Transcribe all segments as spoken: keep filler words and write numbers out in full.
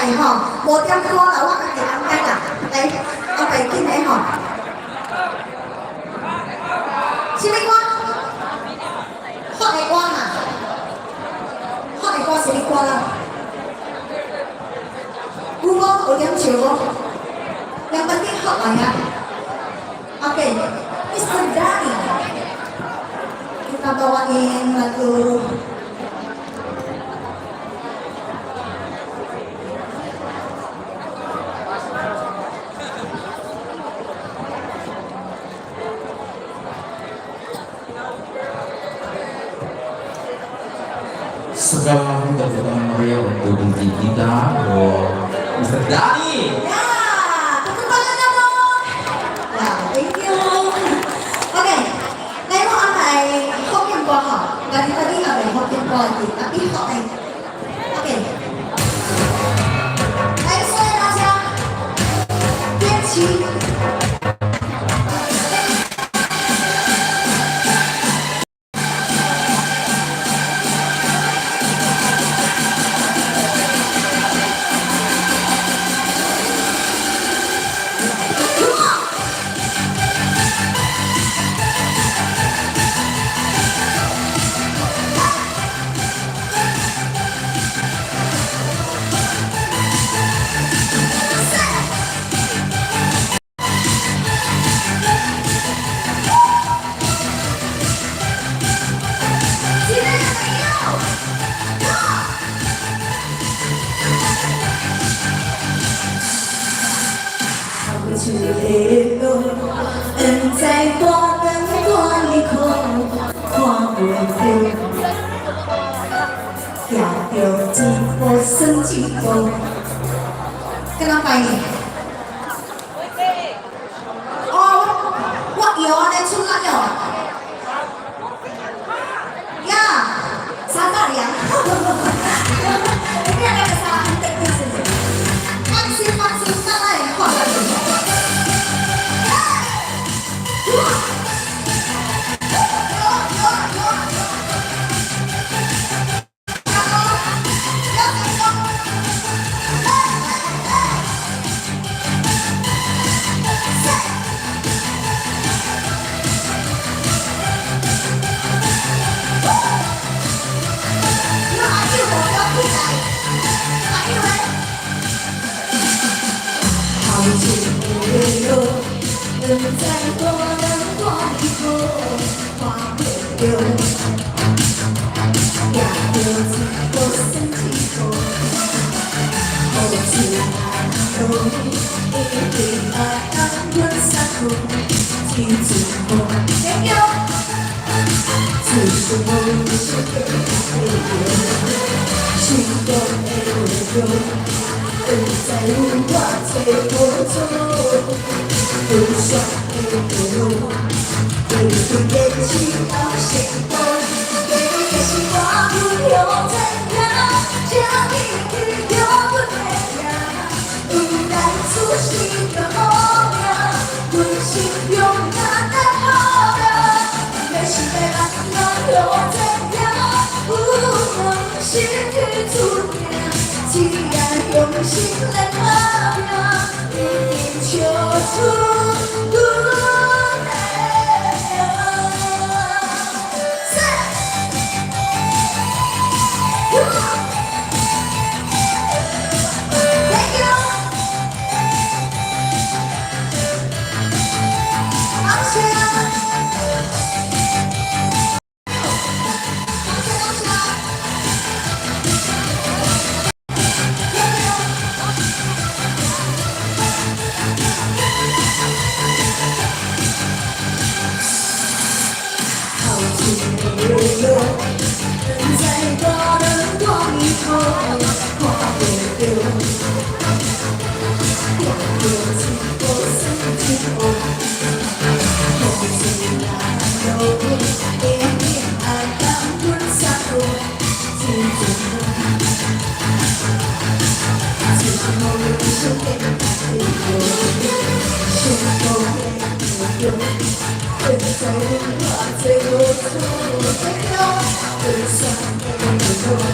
Ai ho, modern ho, lawan angka angka na. Ai, apa iki ne ho? Sini ho. Ho ai ho na. Ho ai ho sini ho la. Ubo, udah coba. Yang penting ho lah ya. Oke, Mister Dani. Kita bawain lagu. Sekarang tepuk tangan meriah untuk D J kita, Mister Dani. Ya, tepuk tangannya dong. Ya, thank you. Oke, lalu apa ai? Hokin boha. Tadi tadi apa ai? Hokin boha lagi. Tapi ho ai. Oke. Baik, saya baca. Kecil. Kenapa ini? Oh, wah, iya, ada sulaknya, wah. Ya, sabar ya. Ini ada kesalahan teknis ini. Maksim, maksim, salah ya. Wah, aduh. Wah. Yo, yo, yo, yo. Thank you.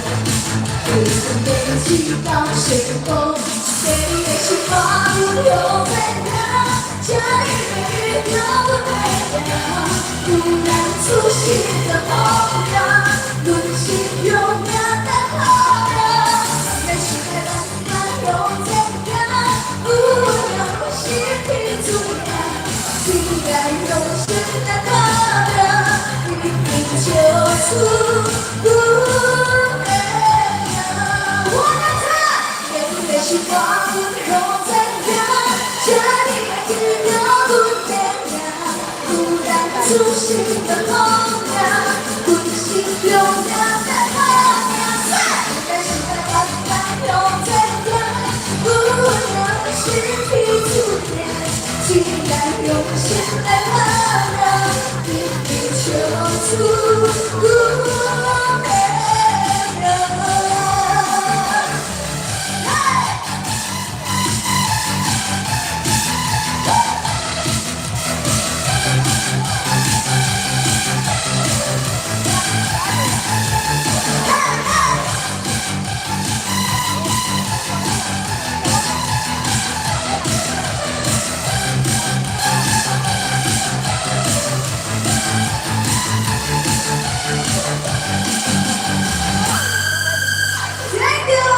Thank you,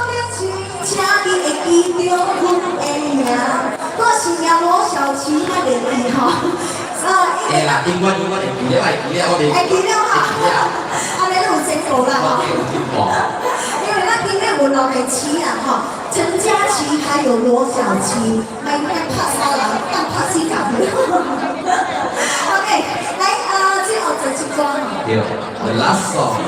Michi. Jadi, eh, video pun, eh, ya. Kok sinyal lo, sinyal Cina deh, eh, ha. Ah, ini. Eh, lah, tinggal, tinggal, eh, gila, eh, gila, oh, deh. Eh, gila, ha. Eh, gila. Ada lu, saya tahu lah, ha. Oke, oke, oke. 因为那今天我老妹去啊，哈，陈嘉琪还有罗小琪。 Mai, mai, pas salah, kan pas sikap. Oke, baik, eh, Cil, oh, Cil, Cil, Cil. Iya, the last song.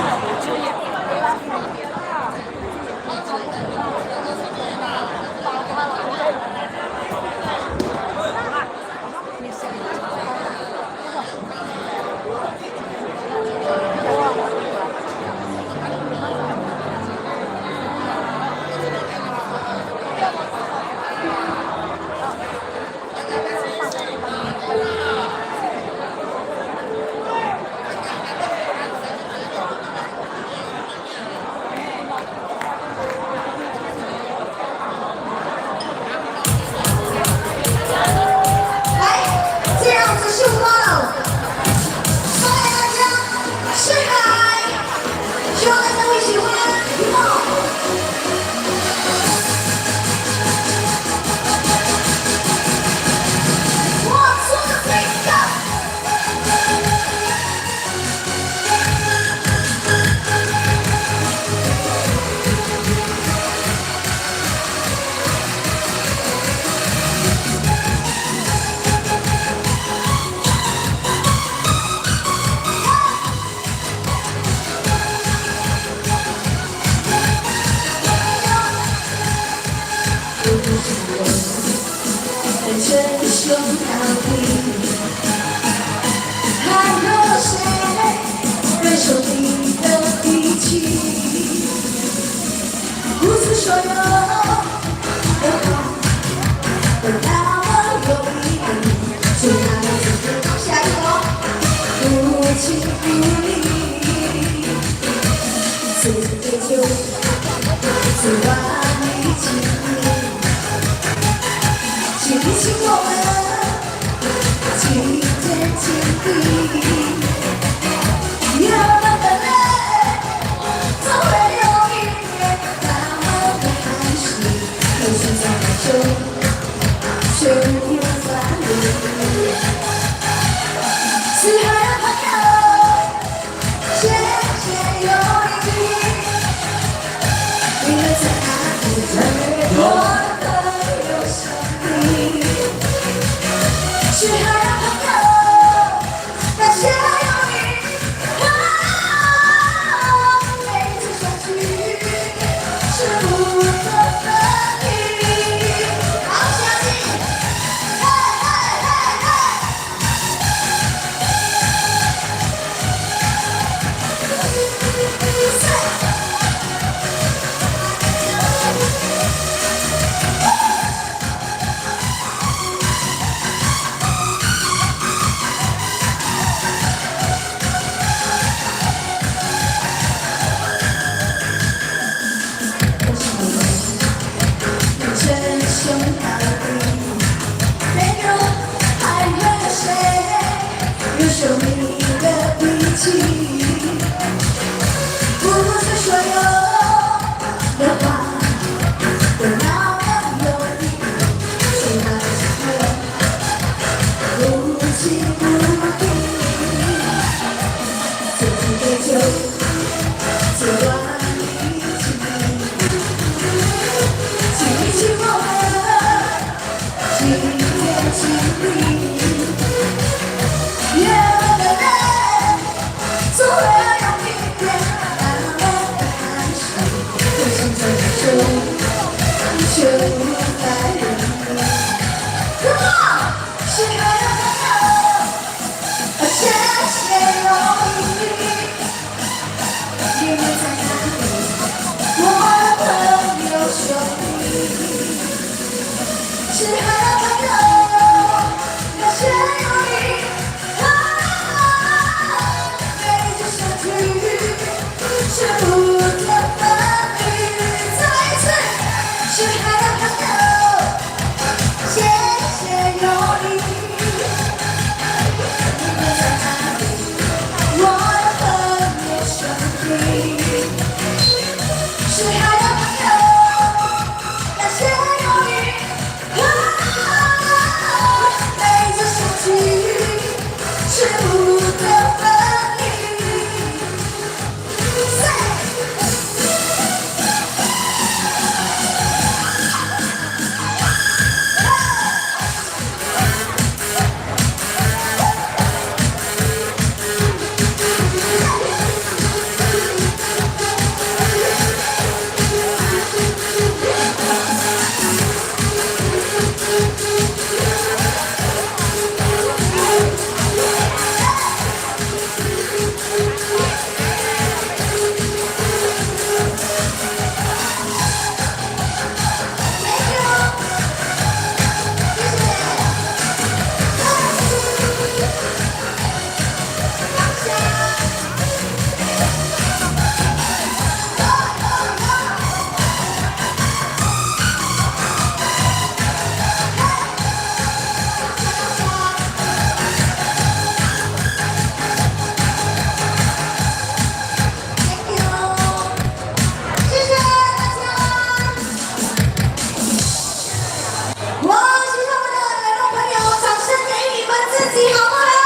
哇，谢谢我们的来宾朋友，掌声给你们自己好不好？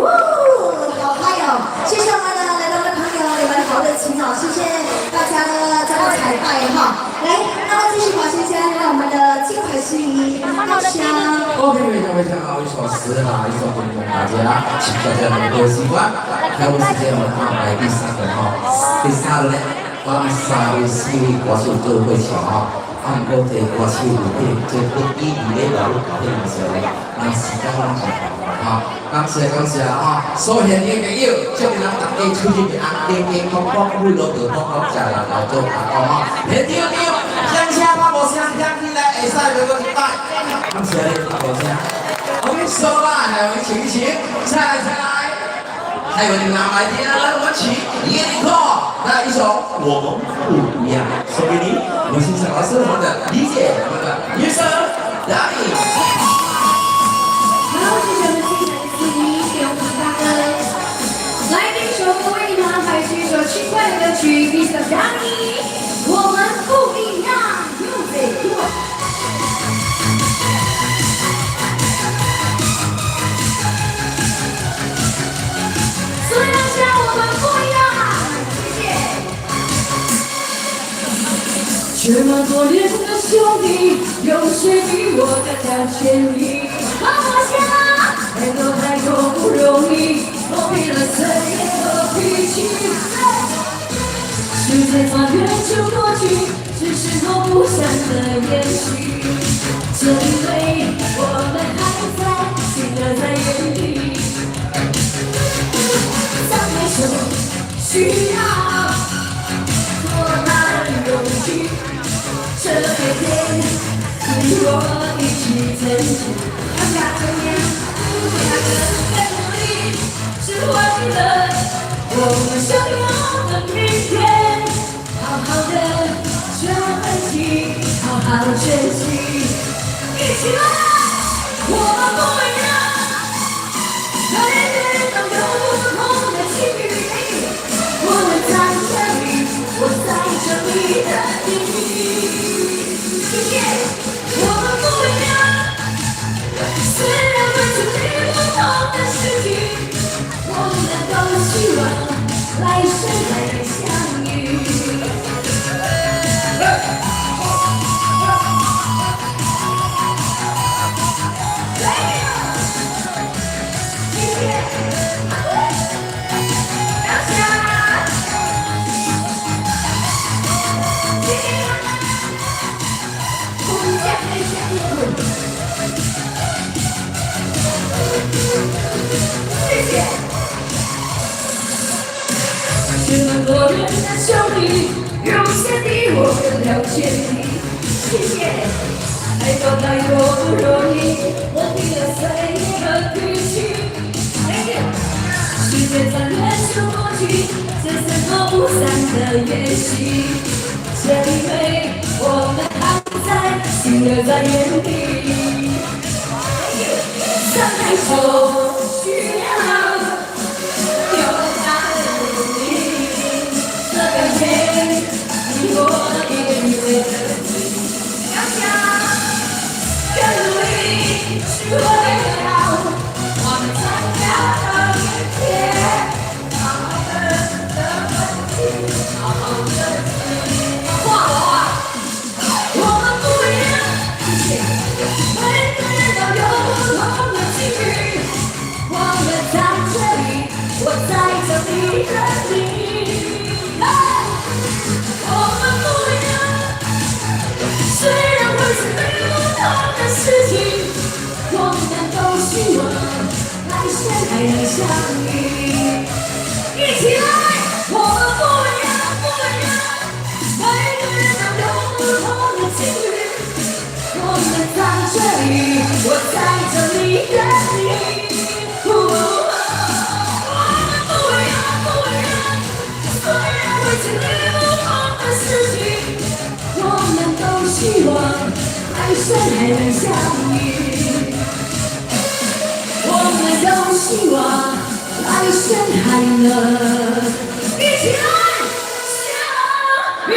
哇，好嗨哦！谢谢我们的来宾朋友，你们好热情哦！谢谢大家的这个彩排哈。来，那么继续把时间让我们的精彩司仪芳香。OK，非常非常好，一首诗哈，一首给你们大家，请大家能够喜欢。那么时间我们安排第三个哈，第三个呢。 Bangsa isi kuasu tu kuasu ha, anggo te kuasu tu te, jadi ini baru kau masih ada, masih ada masih ada. Bangsa bangsa ha, so hedi ke iyo, jadi nang tak ke cuci di angke ke kopok dulu tu kopok jalan kau tu apa ha. Hedi hedi, yang siapa bos yang yang gila esa dulu kita. Masih ada bosnya. Oke, so lah, yang ini sini sini, saya saya. 还有你们来，第二个问题，一个，那一首我们不一样，送给你，我们欣赏老师，我们的理解，我们的女生，Dani。好，谢谢我们精彩的司仪，给我们大哥。来，第一首为你们安排是一首轻快的歌曲，Mister Dani，我们不一样。 这么多年的兄弟，有谁比我更了解你？好，我先来。很多太多不容易，我比了谁也有脾气。时间穿越旧过去， 只是我不想再演戏，这因为我们还在，心儿在原地。张开手，需要多大的勇气？这个天，你我一起珍惜。更努力，只为了我们想要的明天。 好好的学习，好好学习，一起来！我们不一样，每个人都有不同的境遇，我们站在兄弟，有些比我更了解你。谢谢。爱到哪有不容易，我比了谁也更具体。哎呀，时间在远处过去，这是躲不散的约定。这一回，我们还在停留在原地。哎呦，张开手，需要 我们不一样，每个人都有不同的境遇。我们在这里，我在这里等你。我们不一样，虽然会经历不同的事情，我们都希望 来生还能相遇。一起来，我们不一样，不一样，每个人都有不同的境遇。我们在这里，我在这里等你。我们不一样，不一样，虽然会经历不同的事情，我们都希望来生还能相遇。 我们都希望来生还能一起来相遇。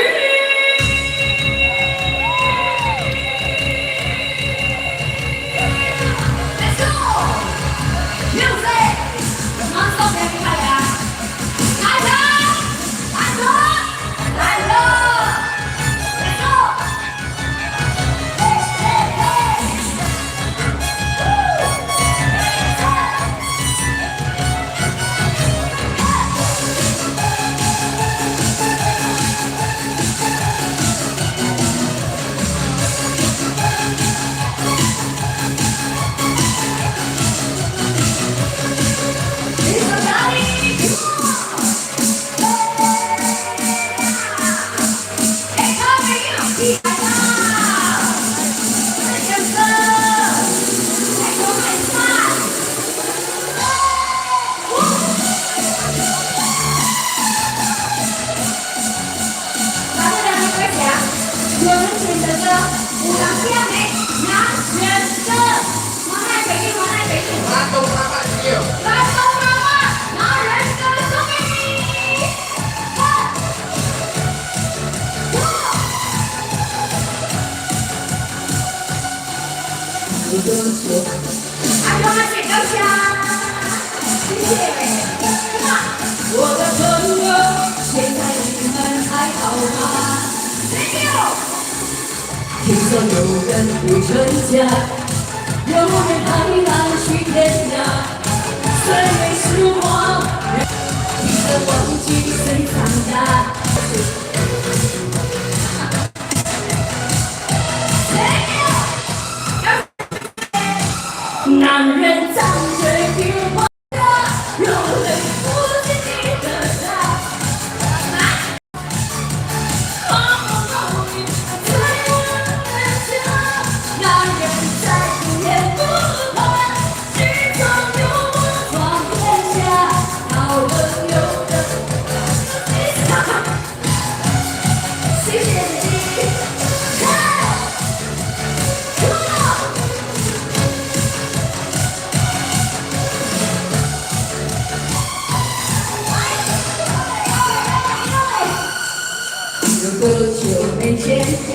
Let's go！六岁，马上给你看呀！ 我的朋友，现在你们还好吗？Thank you。 听说有人不成家，有人还要去天涯。虽是我，你的忘记谁长大。男人张嘴比我 有多久没见，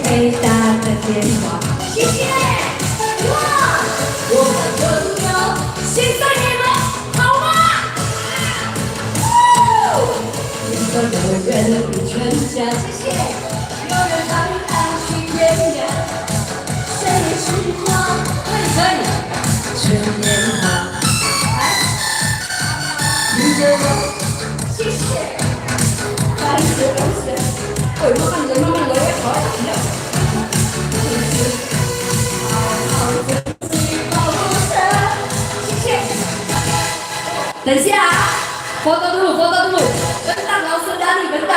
没打个电话。谢谢。哇，我的朋友，现在你们好吗？哦，听说有人已成家，谢谢。 有人喊他去演员，谁是我？嘿嘿，春眠花。哎，理解了，谢谢。感谢，感谢。哎，慢慢来，慢慢来，我也好好听。谢谢。等一下啊，foto dulu，foto dulu。Bentar，老师哪里？Bentar。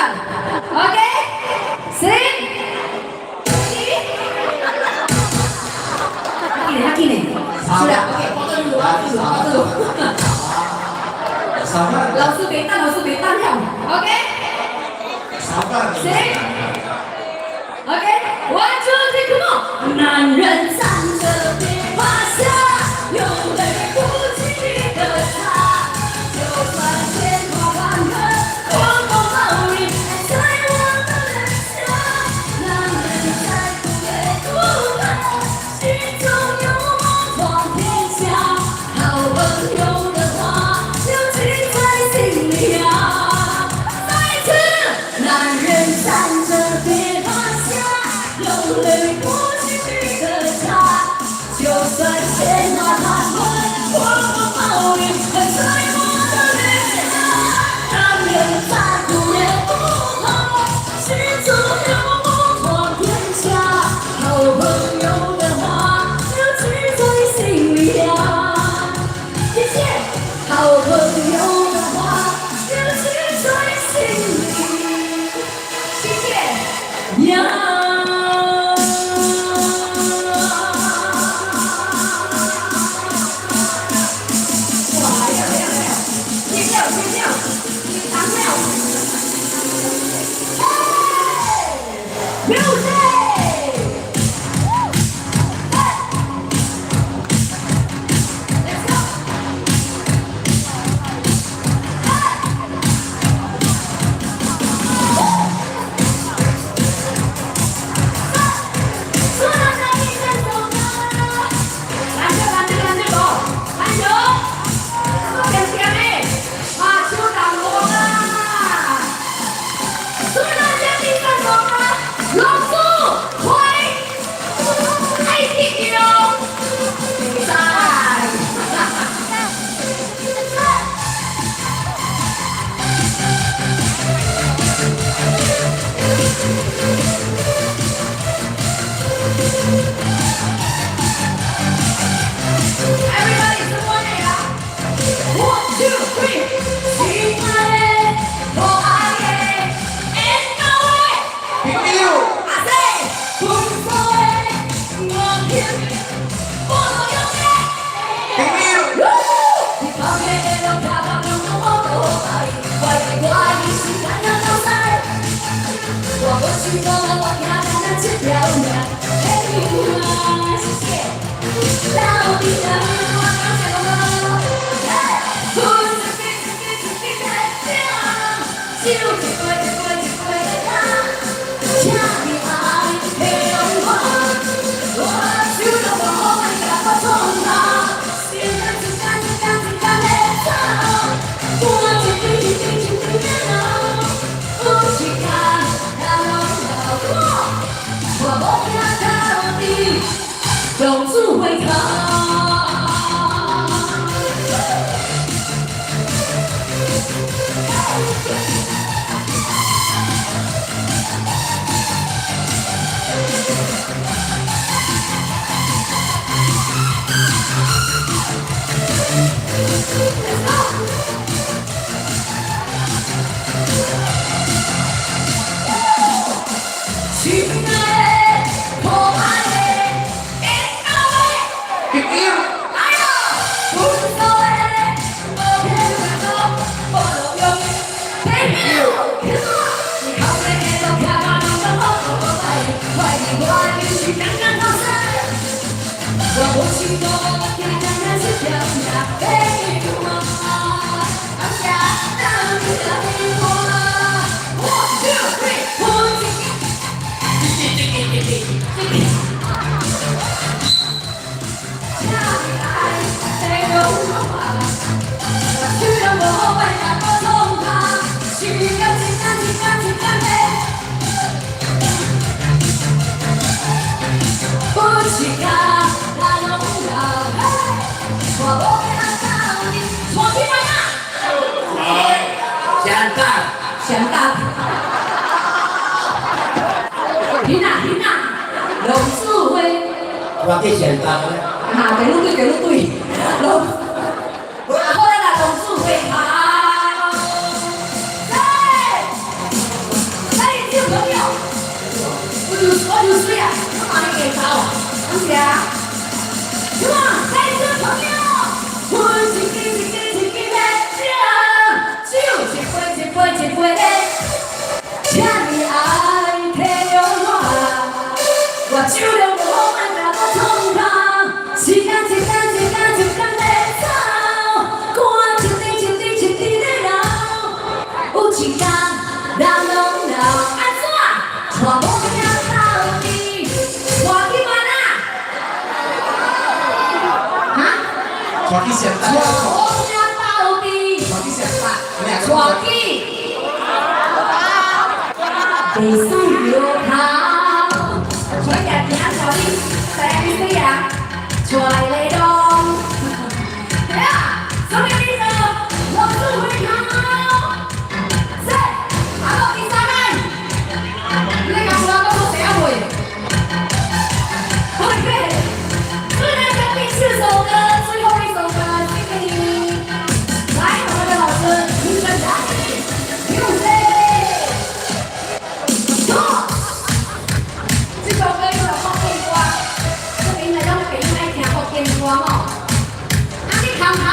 老师别动，老师别动了，OK？ Sabar. Sip. OK, one, two, three, come on. 男人站着别趴下，有泪不起的他，就算天花板和狂风暴雨，在我的脸上，男人再苦也不怕。 心中有梦闯天下，好朋友的话就记在心里啊。再一次，男人站着别趴下，有泪不起的他，就算天花塌落，狂风暴雨，在我的脸上，男人再苦也不怕。 心中有梦闯天下，好朋友的话就记在心里啊。谢谢。好朋友的话就记在心里。谢谢。呀。哇，哎呀，哎呀，哎呀，尖叫，尖叫。 Everybody, support me, yeah? One, two, three. Siantar. Siantar. Hina, hina. Longsu, weh. Pakai siantar, weh. Nah, kayak lutui, kayak lutui. Long. Apa dah longsu, weh. Ah. Hei. Hei, cium dong, yo. Waduh, waduh, ya. Kemana kita? Terus ya. Come on, hei, cium dong, yo. Woi, ciki, ciki, ciki, hei, cium. Cuaki siap tak? Cuaki siap tak? Ini agak cuaki. Desa Yogyakarta. Cuai ya, cuai. Saya mesti ya. Cuai ledong. Ya, sampai itu. Langsung berikut. Set. Apa kisaran? Ini kasih apa mau saya, boy? Oke. Sudah siapin 四首歌，最后一首歌，谢谢你。来，我们的老师，评审团，music。 这首歌叫做《福建歌》，这边呢，咱们北京爱听福建歌吼。啊，你看好。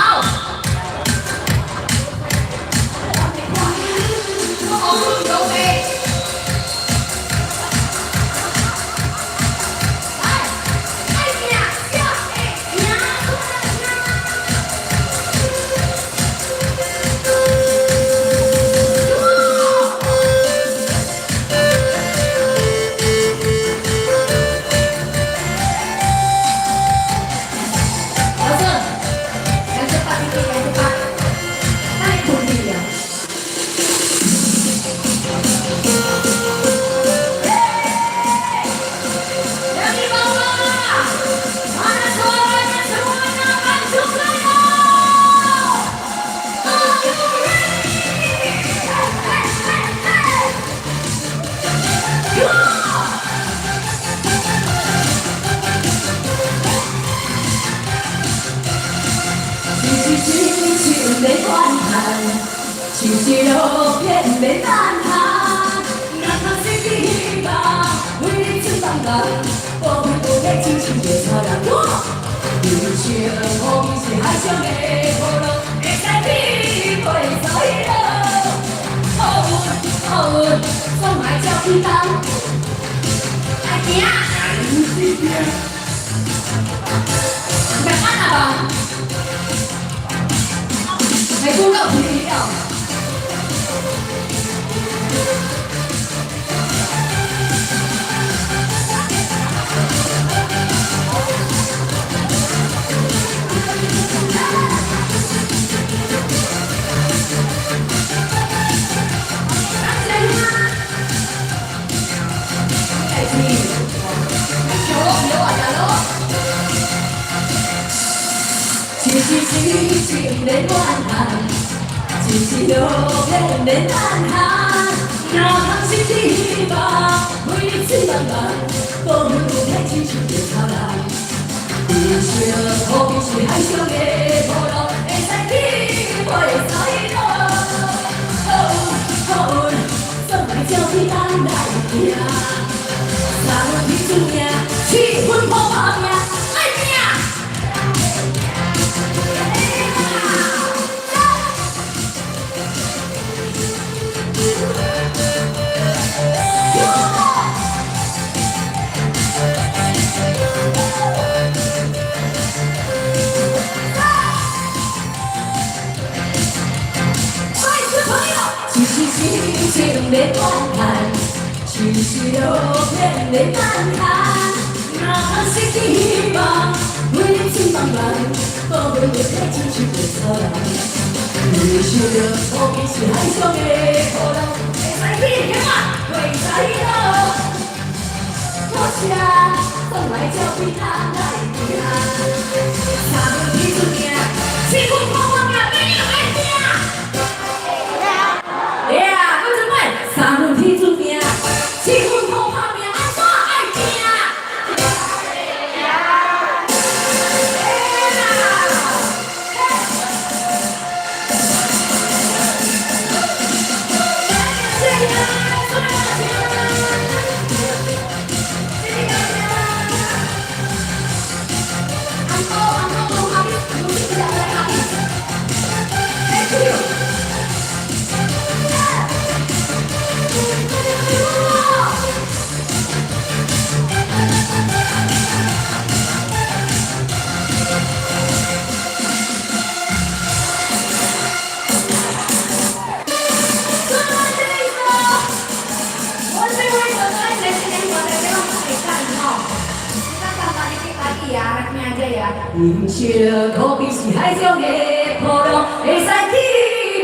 Kita tambah dikit lagi ya, refnya aja ya. Insil kopi si hai siong e poro, e sai ki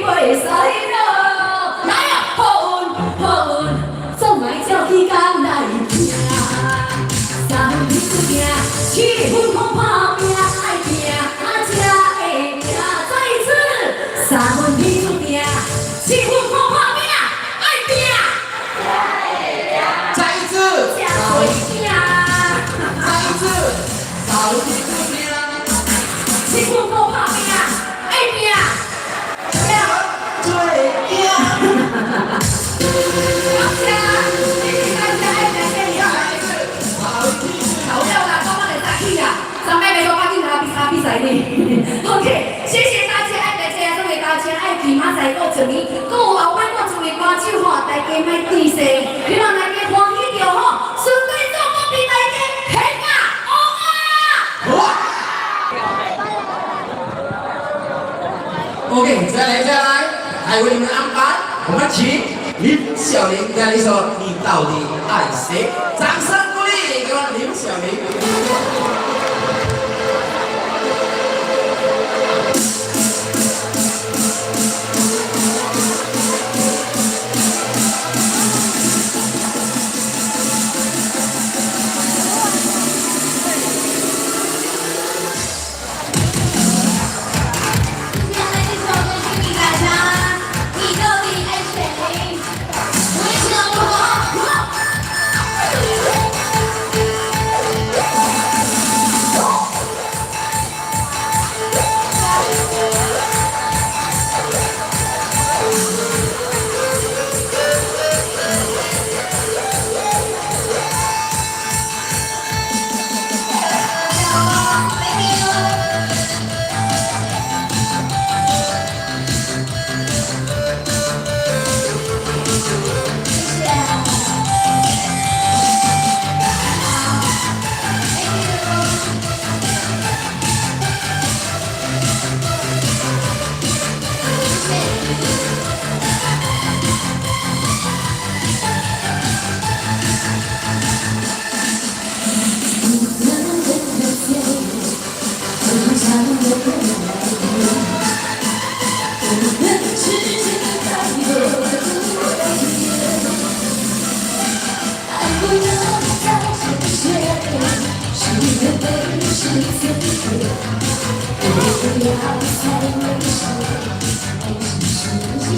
bo e sai no. Naya, poun, poun, so mai siong ki kan dai pia. Samun di tu pia, si hun ho pa pia, ai pia, aja e pia, sai si. Samun di tu pia, si hun ho pa pia, ai pia. 再一次。再一次。再一次。好，不要了，刚刚的打气呀。 Sampai besok pagi nggak habis-habis lah ini. Oke, 谢谢大家，哎，大家送给大家，哎，今仔日过节，各位啊，我们过节的歌曲哈，大家买点心，希望大家欢喜点哈，顺便做个比大家很啊，哦啊。 OK，再来，再来，还有你们安排，我们请林小玲带来一首《你到底爱谁》，掌声鼓励给我们林小玲。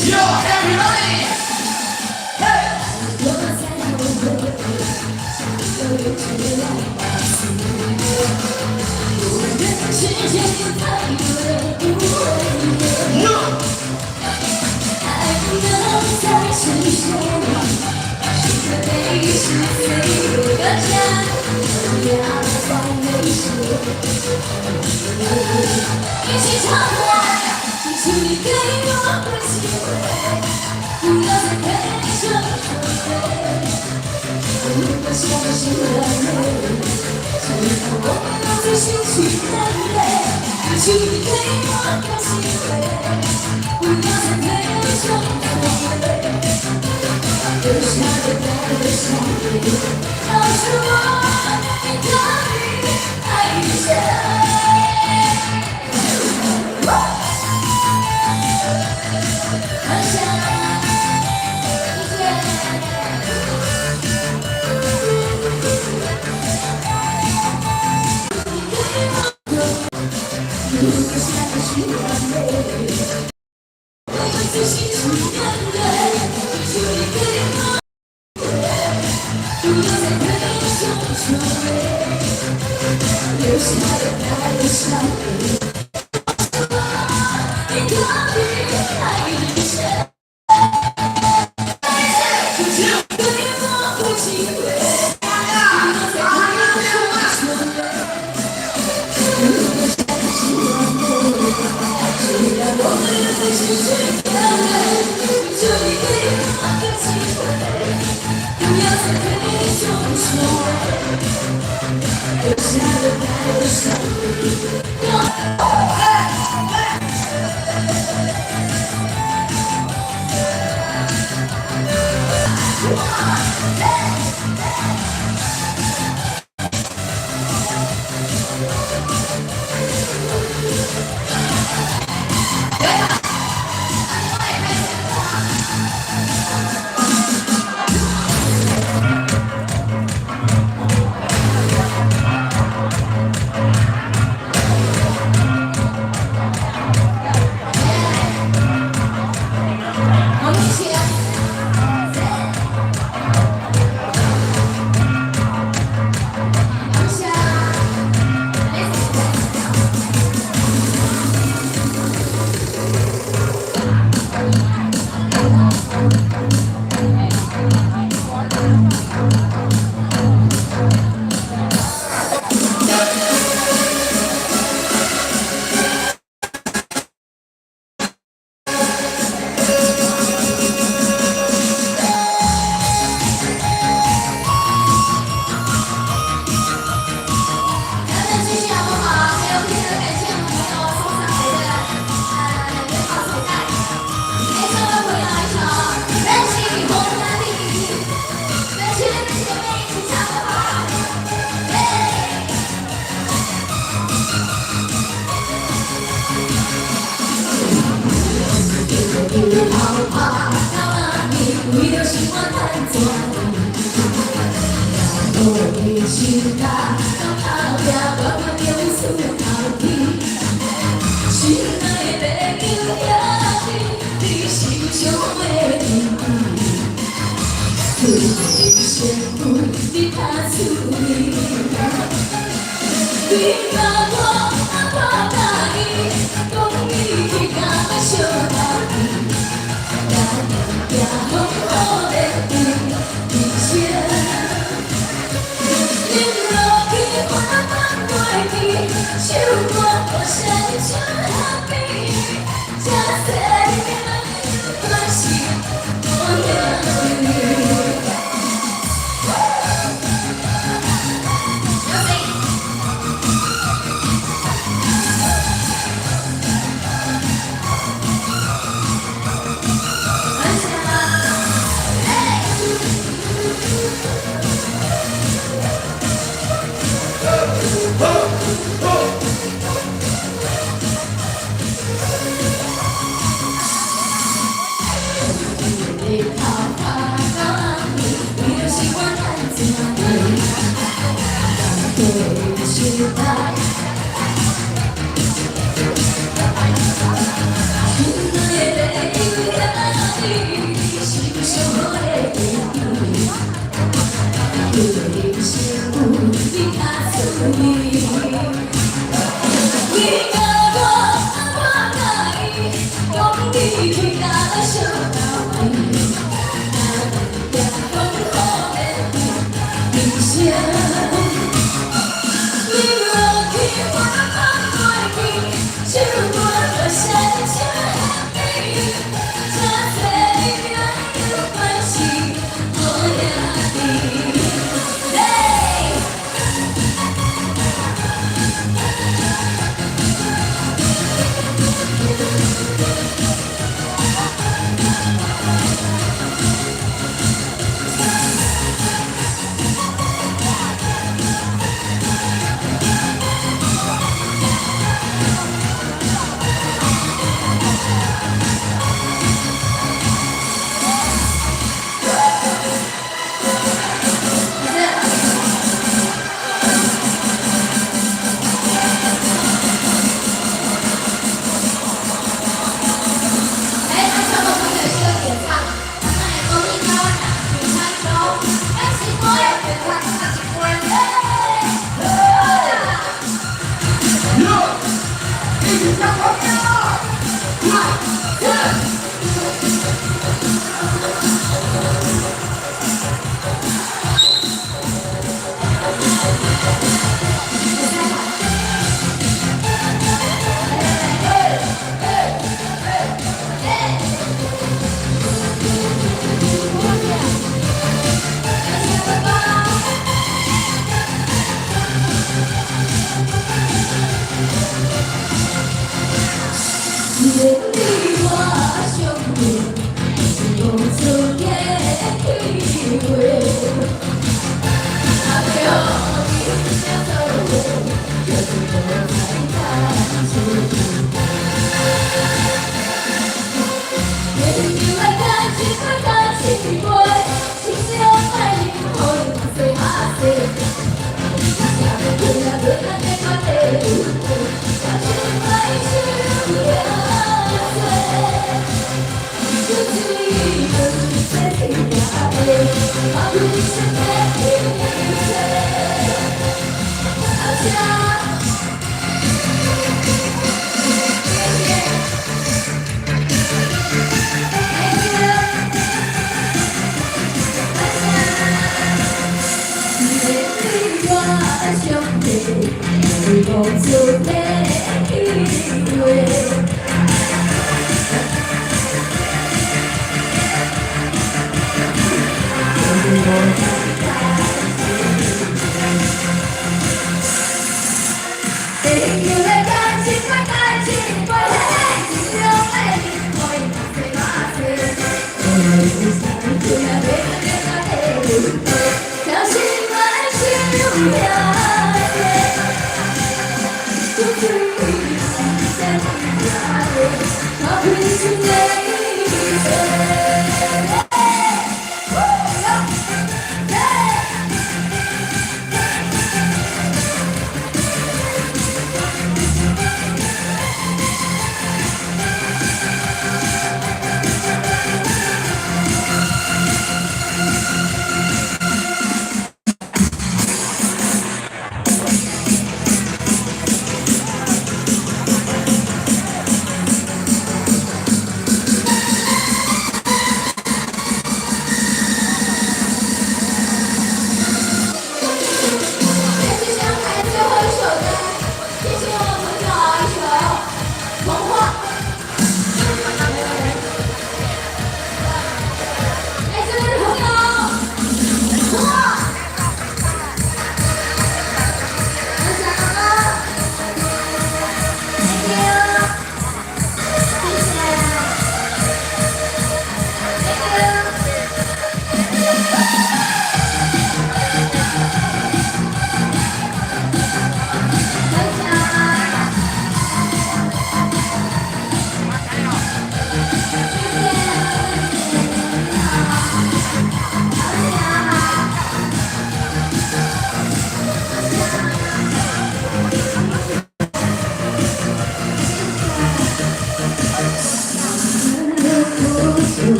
Yo, everybody! Hey!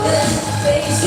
再来一次。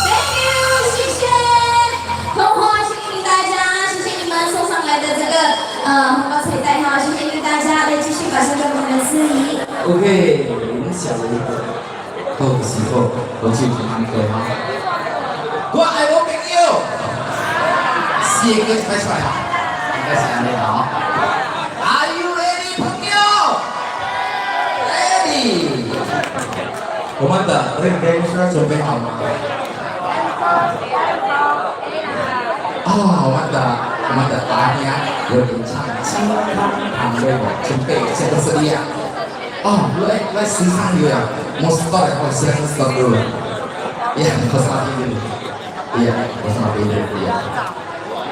Thank you，谢谢。同伙，谢谢你大家，谢谢你们送上来的这个，呃，红包彩带哈，谢谢你大家，来继续感受我们的司仪。OK，我们小的一个。 Hope si ho, hope si ho. Gua ai open yo. Si ke pai pai. Are you ready, Pangkio? Ready. Komanda, ready, sudah sampai hal. Ah, komanda, komanda tanya, yo kencang, kencang, ambil, sampai, sampai sedia. Oh, lu, eh, lu, si Sang juga ya? Mau setor ya? Oh, silakan setor dulu. Iya, mau setor dulu. Iya, mau setor dulu, iya.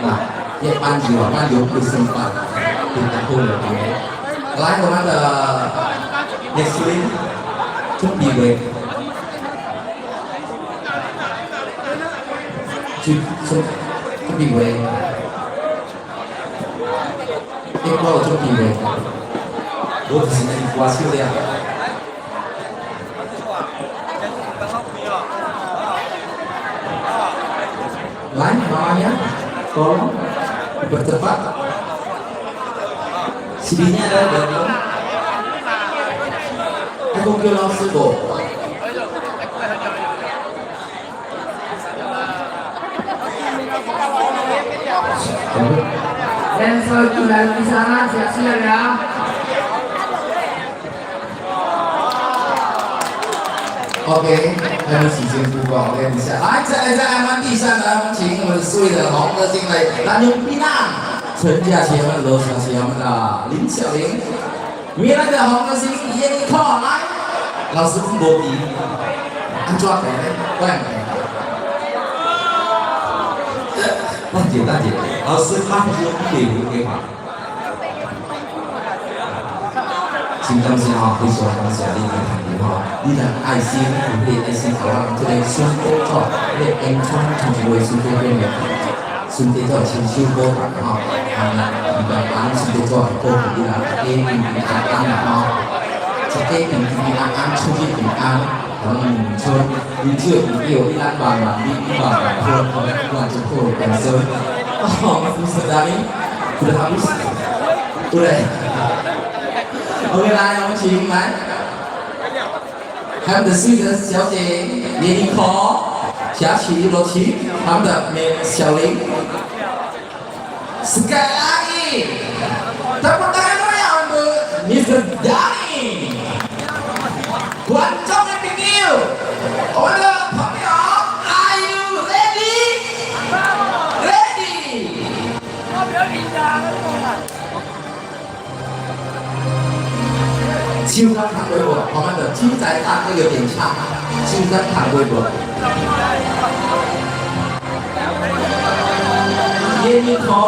Nah, ya, panju, panju, lu sempat. Kita dulu, ya. Lain, mana ada next week? Cukup, ya. Cukup, cukup, ya. Iko, cukup, ya. Lu di sini kuas gitu ya. Lain, mamanya, tolong dipercepat. Sininya ada, ada. Aku bilang sebo. Dancer sudah di sana, siap-siap ya. Oke, kami izin buka organisasi. Aja, aja, aman di sana, cing, bersui dalam hong, cing, lai. Lanjut pinang. Senja siaman, lo siaman, dah. Lin siaman. Mira da hong na sing, iya ni kau, ai. Langsung bogi. Ancuat ya, kau yang. Lanjut, lanjut. Langsung mah, bogi, bogi, bogi. Singkang siapa, singkang siapa, ini, ini, ini. Di dalam I C U, di I C U, orang tu dia sumpah, tu dia encuan, tu dia sumpah, dia. Sun te to cin siu bo, ha. Ana, iba ang sun te to ko, ila, e, ila, ang, ha. Cete, ila, ang, sun te, ang. Ang, sun, video, video, ila, bang, bang, di, di, bang, bang, ko, ko, ko, ko, ko, ko, so. Oh, Mister Dani, udah habis? Udah. Oke, lah, yang cing, man. Kami da sudah siap, eh, jadi ko, siap, si, lo, si, kami da, me, siap, eh. Sekali lagi, tepuk tangan meriah untuk Mister Dani. Kuancong yang tinggi. Order, Pangkio, are you ready? Ready. Ready. Ready. Siukan hanggo i boa, komandan, siukan hanggo i boa. Siukan hanggo i boa. Ye ni ho.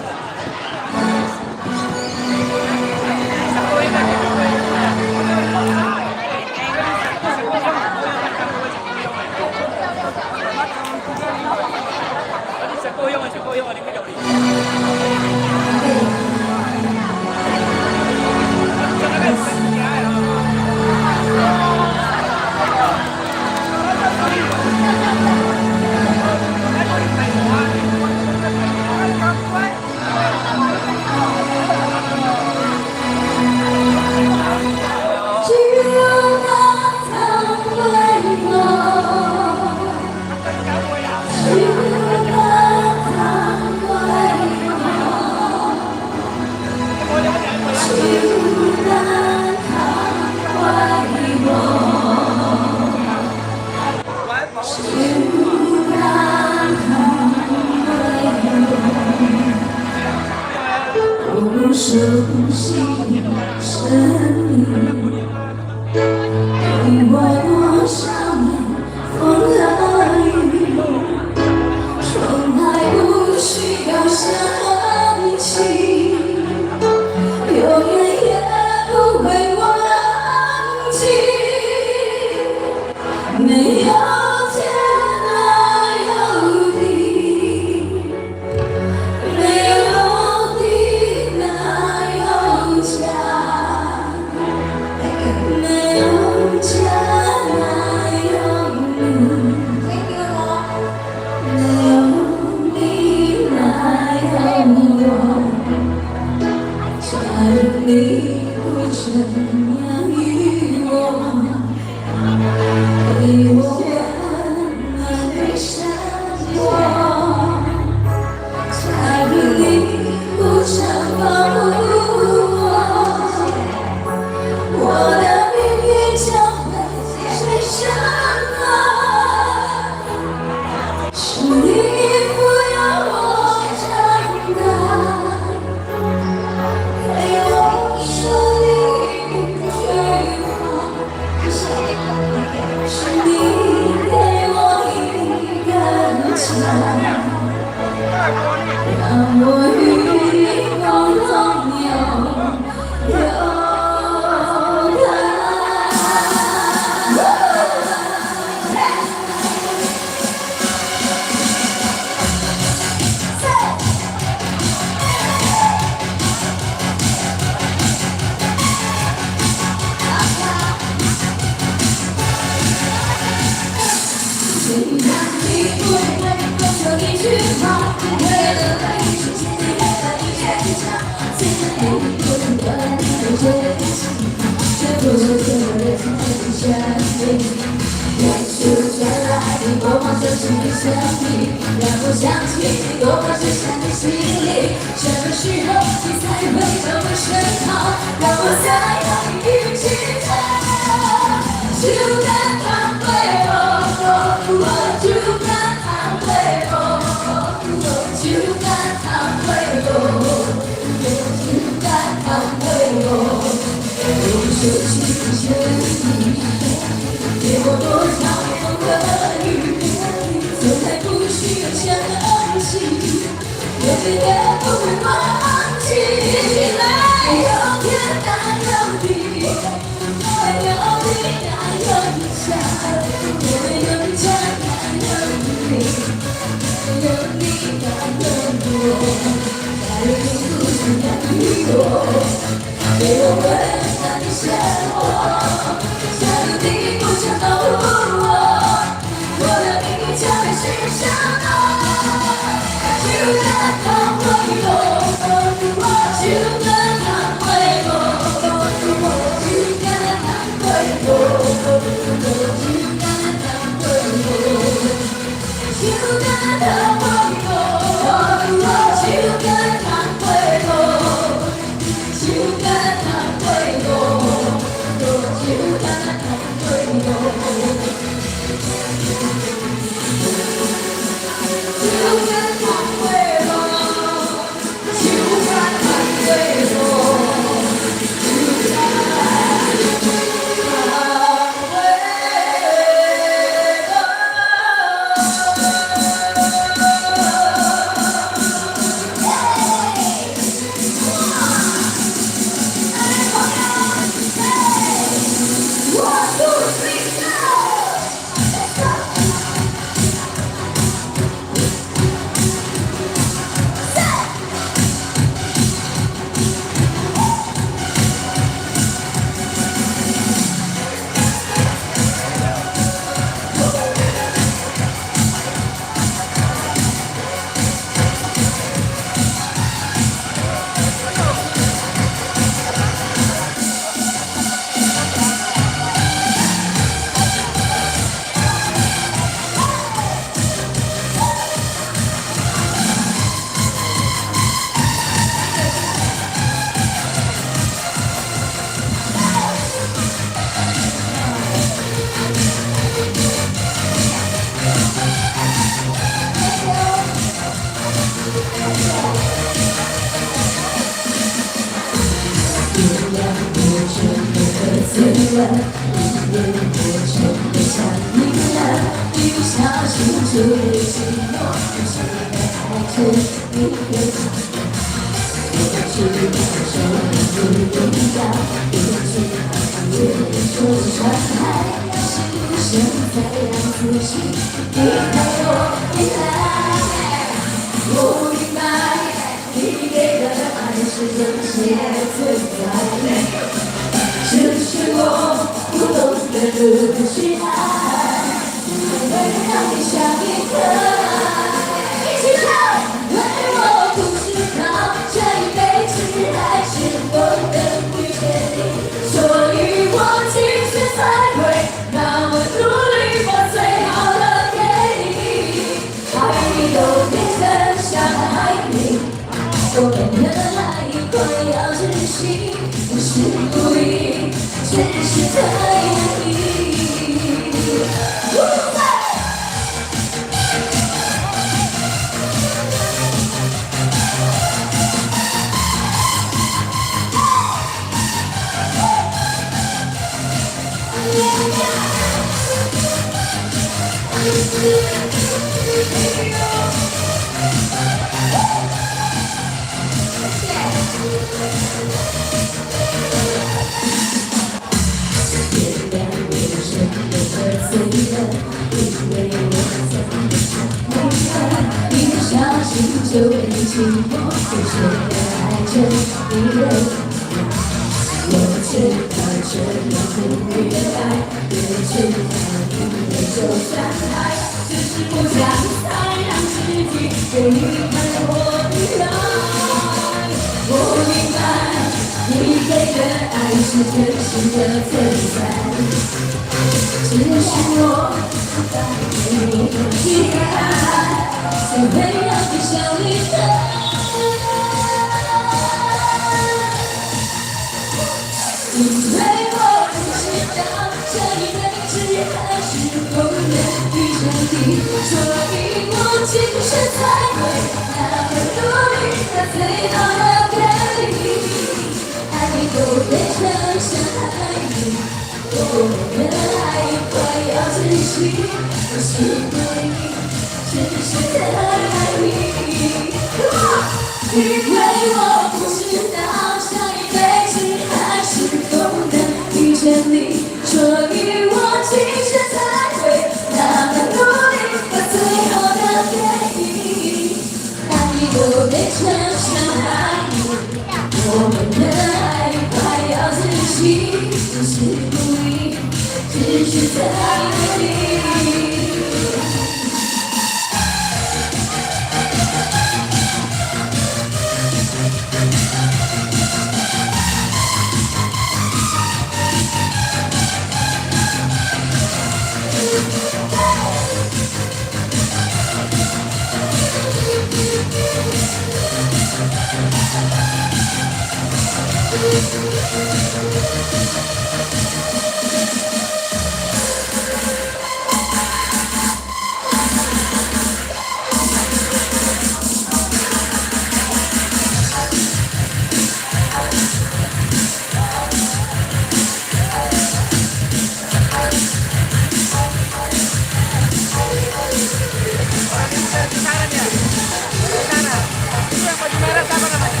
Yang baju merah siapa namanya?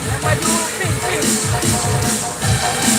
Yang baju pink, pink.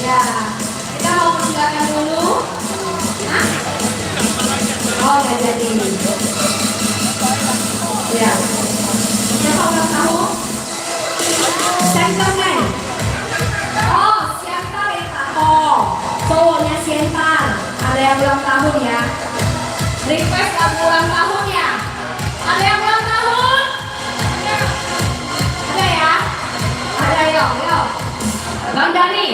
Ya, kita mau persilakan dulu. Hah? Oh, nggak jadi. Ya. Siapa ulang tahun? Center, men. Oh, siapa ya, Pak? Oh, cowoknya Siantar. Ada yang ulang tahun ya. Request lagu ulang tahun ya. Ada yang ulang tahun? Ada ya? Ada, yo, yo. Bang Dani.